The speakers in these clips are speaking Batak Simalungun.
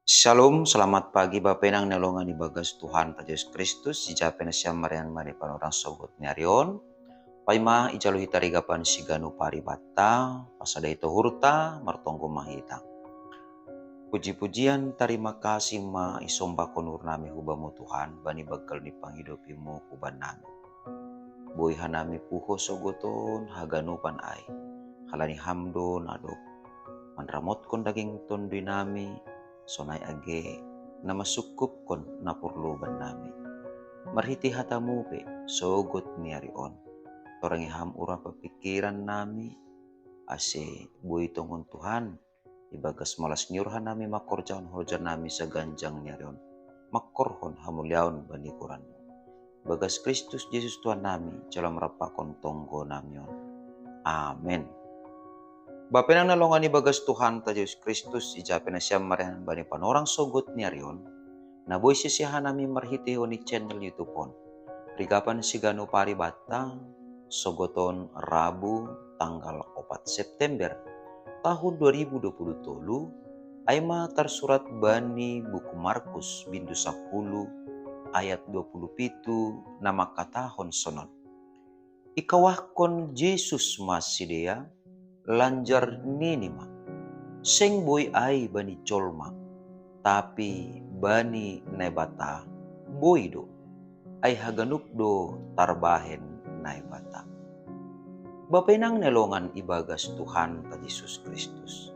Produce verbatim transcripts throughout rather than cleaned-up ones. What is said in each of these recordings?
Shalom, selamat pagi Bapenang nelongan ibagas Tuhan ta Yesus Kristus, ija pe nasiam marian mari panorang sogot ni ari on. Paima ijalo hita rigapan siganu paribatta, pasada ito hurta, martonggo mahita. Puji-pujian, tarima kasih ma isombakon urnami hubamu Tuhan, bani bagal ni pangidopimu huban nami. Boi hanami puho sogoton haganupan ai, halani ham do na dob manramotkon daging tondui nami, sonai age na masukupkon na porlu bannami. Marhiti hatamu pe sogot ni ari on, torangi ham ura papikiran nami, ase boi tongon Tuhan, ibagas malas ni uhur hanami mangkorjahon horja nami saganjang ni ari on, mangkorhon hamuliaon bani goranmu. Bagas Kristus Jesus Tuhan nami, jala marampakon tonggo nami on. Amen. Bapenang na longan ibagas Tuhan ta Jesus Kristus, ija pe nasiam marian bani panorang sogot ni ari on, na boi sisiahan nami marhitehon ni channel YouTube on. Rigapan siganu paribatta, sogoton Rabu tanggal opat September tahun dua ribu dua puluh tolu, ai ma tarsurat bani buku Markus bindu sapuluh ayat dua puluh pitu na mangkatahon sonon. Ikawahkon Jesus ma sidea, lanjar nini ma, seng boi ai bani jolma, tapi bani Naibata boi do, ai haganup do tarbahen Naibata. Bapenang nelongan ibagas Tuhan ta Jesus Kristus.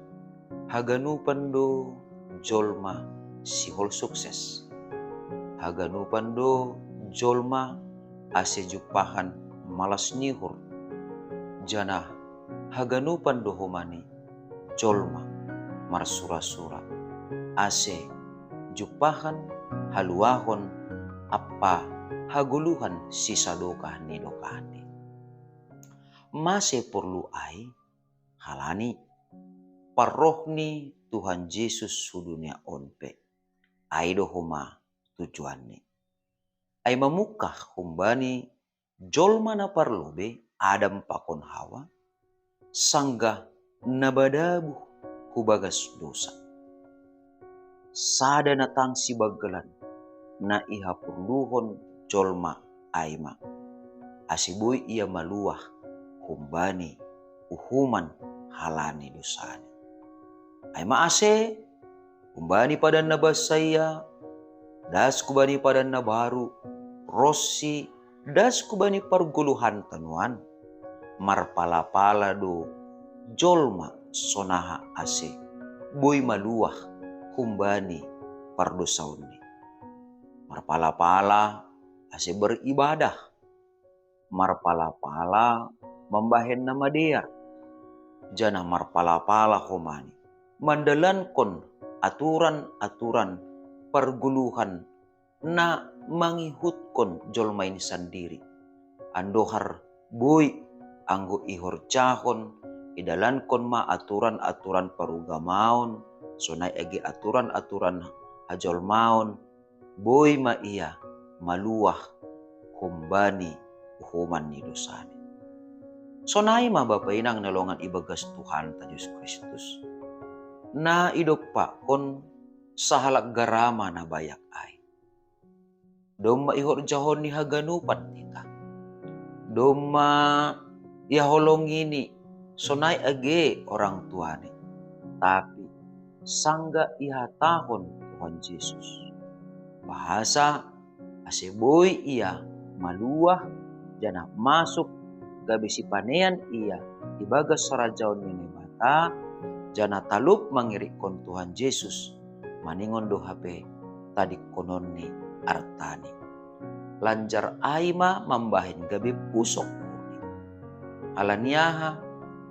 Haganupan do jolma sihol sukses. Haganupan do jolma ase jumpahan malas ni uhur. Janah haganupan do homani jolma marsura-sura, ase jumpahan haluahon ampa hagoluhan sisadokah ni dokahni. Mase porlu ai? Halani parroh ni Tuhan Jesus hu dunia on pe, ai do homa tujuanni. Ai mamungkah humbani jolma na parlobei Adam pakon Hawa, sanggah na madabuh hu bagas dosa. Sada na tangsi banggalan na ihaporluhon jolma ai ma, ase boi ia maluah humbani uhuman halani dosana. Ai ma ase humbani padan na bansa ia, das humbani padan na baru, ronsi das humbani pargoluhanta nuan. Marpala-pala do jolma sonaha ase boi maluah humbani pardosaonni. Marpala-pala ase beribadah, marpala-pala mambahen na madear, janah marpala-pala homani mandalankon aturan-aturan pargoluhan na mangihutkon jolma in sandiri. Andohar boi anggo ihorjahon, idalankon ma aturan-aturan parugamaon, sonai age aturan-aturan hajolmaon, boi ma ia maluah humbani uhuman ni dosana. Sonai ma Bapa Inang na longan ibagas Tuhanta Jesus Kristus, na idompakkon sahalak garama na bayak ai. Domma ihorjahon ni haganupan hita. Domma ia holong ini sonai age orang tuani, tapi sanggah ihatahon Tuhan Jesus, bahasa ase boi ia maluah janah masuk gabe sipanean ia ibagas harajaon ni Naibata, janah talup mangirikkon Tuhan Jesus, maningon do hape tadingkononni artani. Lanjar ai ma mambahen gabe pusok uhurni. Halani aha?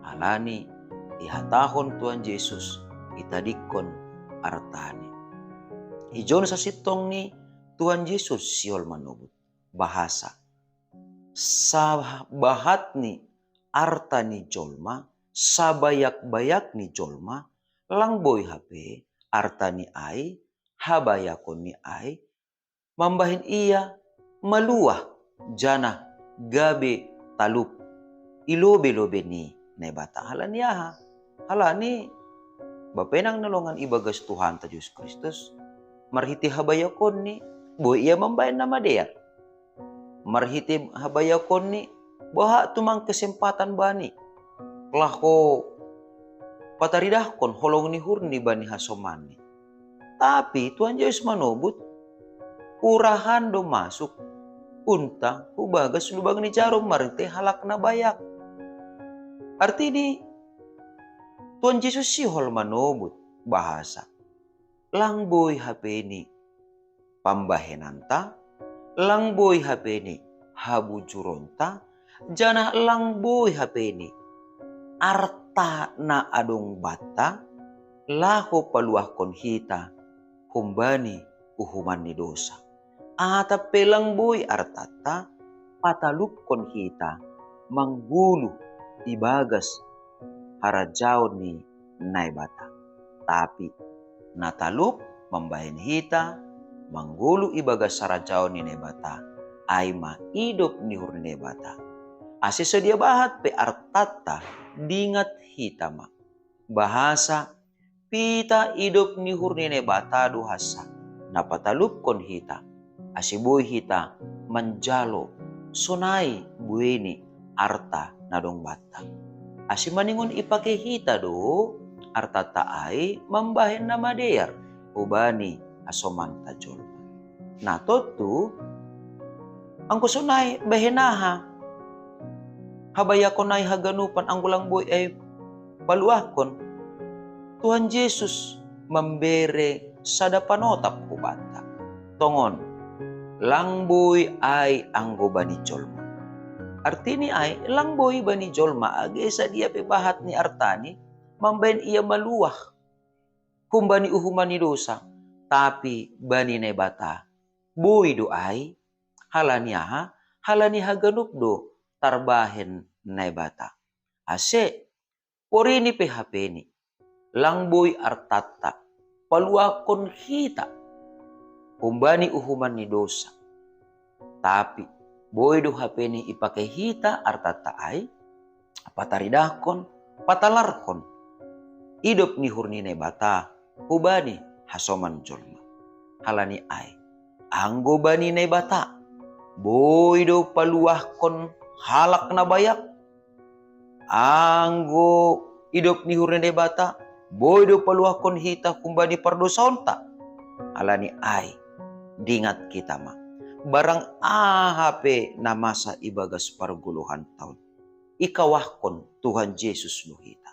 Halani ihatahon Tuhan Jesus, itadingkon artani. Ijon sasintongni Tuhan Jesus sihol manobut, bahasa sabahat ni arta ni jolma, sabayak-bayak ni jolma, lang boi hape artani ai, habayakonni ai, mambahen ia maluah janah gabe talup i lobe-lobe ni Naibata. Halani aha? Halani bapenang na longan ibagas Tuhanta Jesus Kristus, marhite habayakonni, boi ia mambahen na madear. Marhite habayakonni, boha tumang kesempatan bani, laho pataridahkon holong ni uhurni bani hasomanni. Tapi Tuhan Jesus manobut, urahan do masuk unta hubagas lubang ni jarum marhite halak na bayak. Artini, Tuhan Jesus sihol manobut, bahasa lang boi hapeni pambahenanta, lang boi hapeni habujuronta, janah lang boi hapeni arta na adong banta, laho paluahkon hita humbani uhuman ni dosa. Atap pe lang boi artanta patalupkon hita manggoluh ibagas harajaon ni Naibata. Tapi na talup mambahen hita manggoluh ibagas harajaon ni Naibata, ai ma idop ni uhur ni Naibata. Ase so dia bahat pe artanta, dingat hita ma. Bahasa pitah idop ni uhur ni Naibata do hansa na patalupkon hita, ase boi hita manjalo sonai buei ni arta na dong banta. Ase maningon ipake hita do artanta ai mambahen na madear hubani hasomanta jolma. Na tontu, anggo sonai bahen aha habayakon ai haganupan anggo lang boi ai paluahkon? Tuhan Jesus mambere sada panotap hubanta. Tongon, lang boi ai anggo bani jolma. Artini ai, lang boi bani jolma age sadia pe bahat ni artani mambahen ia maluah humbani uhuman ni dosa, tapi bani Naibata boi do ai. Halani aha? Halani haganup do tarbahen Naibata. Ase porini pe hapeni, lang boi artanta paluahkon hita humbani uhuman ni dosa. Tapi boi do hapeni ipake hita artanta ai pataridahkon, patalarhon idop ni uhur ni Naibata hubani hasoman jolma. Halani ai, anggo bani Naibata boi do paluahkon halak na bayak. Anggo idop ni uhur ni Naibata boi do paluahkon hita humbani pardosaonta. Halani ai, dingat hita ma, barang aha pe na masa ibagas pargoluhan taon, ikawahkon Tuhan Jesus do hita.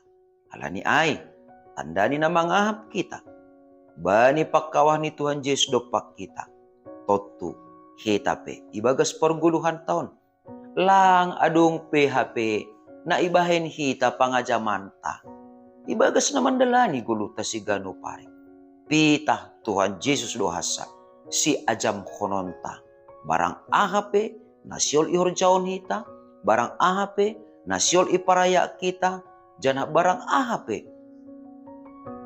Halani ai, tanda ni na mangahap hita bani pangkawah ni Tuhan Jesus dompak hita, tontu hita pe ibagas pargoluhan taon, lang adong pe hape na ibahen hita pangajamanta ibagas na mandalani goluhta siganup ari. Pitah Tuhan Jesus do hansa siajamhononta, barang aha pe na sihol ihorjahon hita, barang aha pe na sihol iparayak hita, janah barang aha pe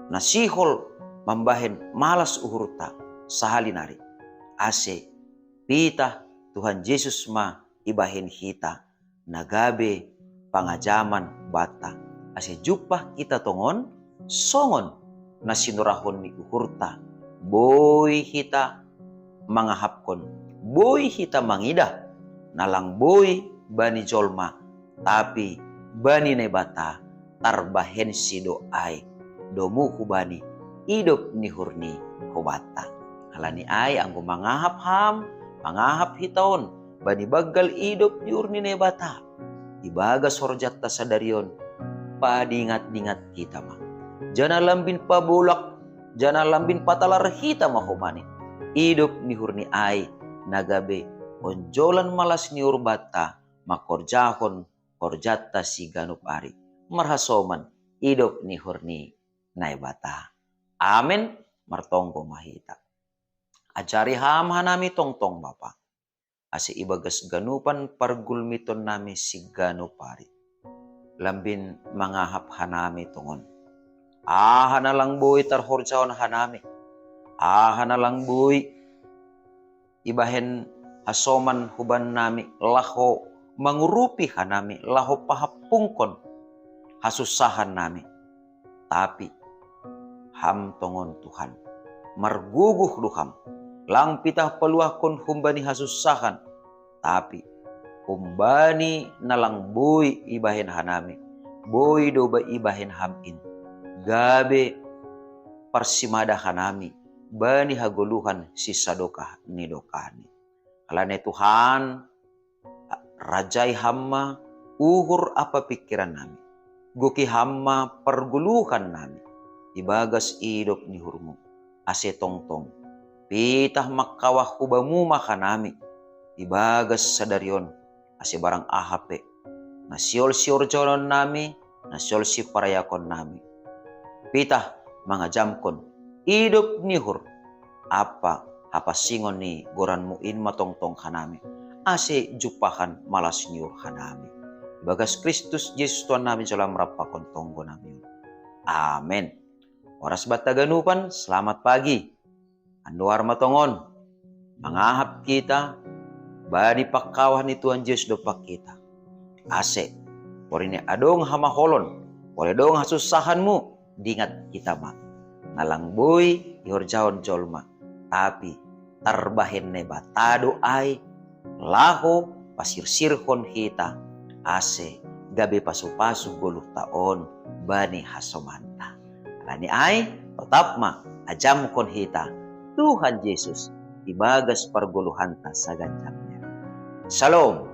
na sihol mambahen malas uhurta sahali nari. Ase pitah Tuhan Jesus ma ibahen hita na gabe pangajaman banta, ase jumpah hita tongon songon na sinorahon ni uhurta. Boi hita mangahapkon, boi hita mangidah, na lang boi bani jolma, tapi bani Naibata tarbahensi do ai domu hubani idop ni uhurni hubanta. Halani ai anggo mangahap ham, mangahap hita on bani banggal idop ni uhur ni Naibata, ibagas horjanta sadari on, padingat-dingat hita ma, janah lambin pabolak, janah lambin patalar hita ma homa ni idop ni uhur ni ai na gabe onjolan malas ni uhur banta mangkorjahon horjanta siganup ari marhasoman idop ni uhur ni Naibata. Amen. Martonggo ma hita. Ajari ham hanami tongtong Bapa, ase ibagas ganupan pargulmitonnami siganup ari, lambin mangahap hanami tongon aha na lang boi tarhorjahon hanami, aha na lang boi ibahen hasoman hubannami laho mangurupi hanami laho pahampungkon hasunsahannami. Tapi Ham tongon Tuhan, margogoh do Ham, lang pitah paluahkon humbani hasussahan, tapi humbani na lang boi ibahen hanami, boi do ba ibahen Ham in, gabe parsimada hanami bani hagoluhan sisadokah ni dokahni. Alani Tuhan, rajai Ham ma uhur ampa pingkiran nami, goki Ham ma pargoluhan nami ibagas idop ni uhurMu, ase tongtong pitah mangkawah hu Bamu ma hanami ibagas sadari on, ase barang aha pe na sihol siorjaonon nami, na sihol siparayaon nami, pitah mangajamkon idop ni uhur ampa hapansingon ni goranMu in ma tongtong hanami, ase jumpahan malas ni uhur hanami. Ibagas Kristus Jesus Tuhan nami, jalo Ham rap pakon tonggo nami on. Amen. Horas banta haganupan, selamat pagi. Andohar ma tongon mangahap hita bani pangkawah ni Tuhan Jesus dompak hita, ase porini adong hamaolon, porini adong hasussahanmu, dingat hita ma, na lang boi ihorjahon jolma, tapi tarbahen Naibata do ai, laho pasirsirhon hita, ase gabe pasupasu goluhta on bani hasomanta. Alani ai, totap ma ajamkon hita Tuhan Jesus ibagas pargoluhanta saganjang ni ari. Shalom.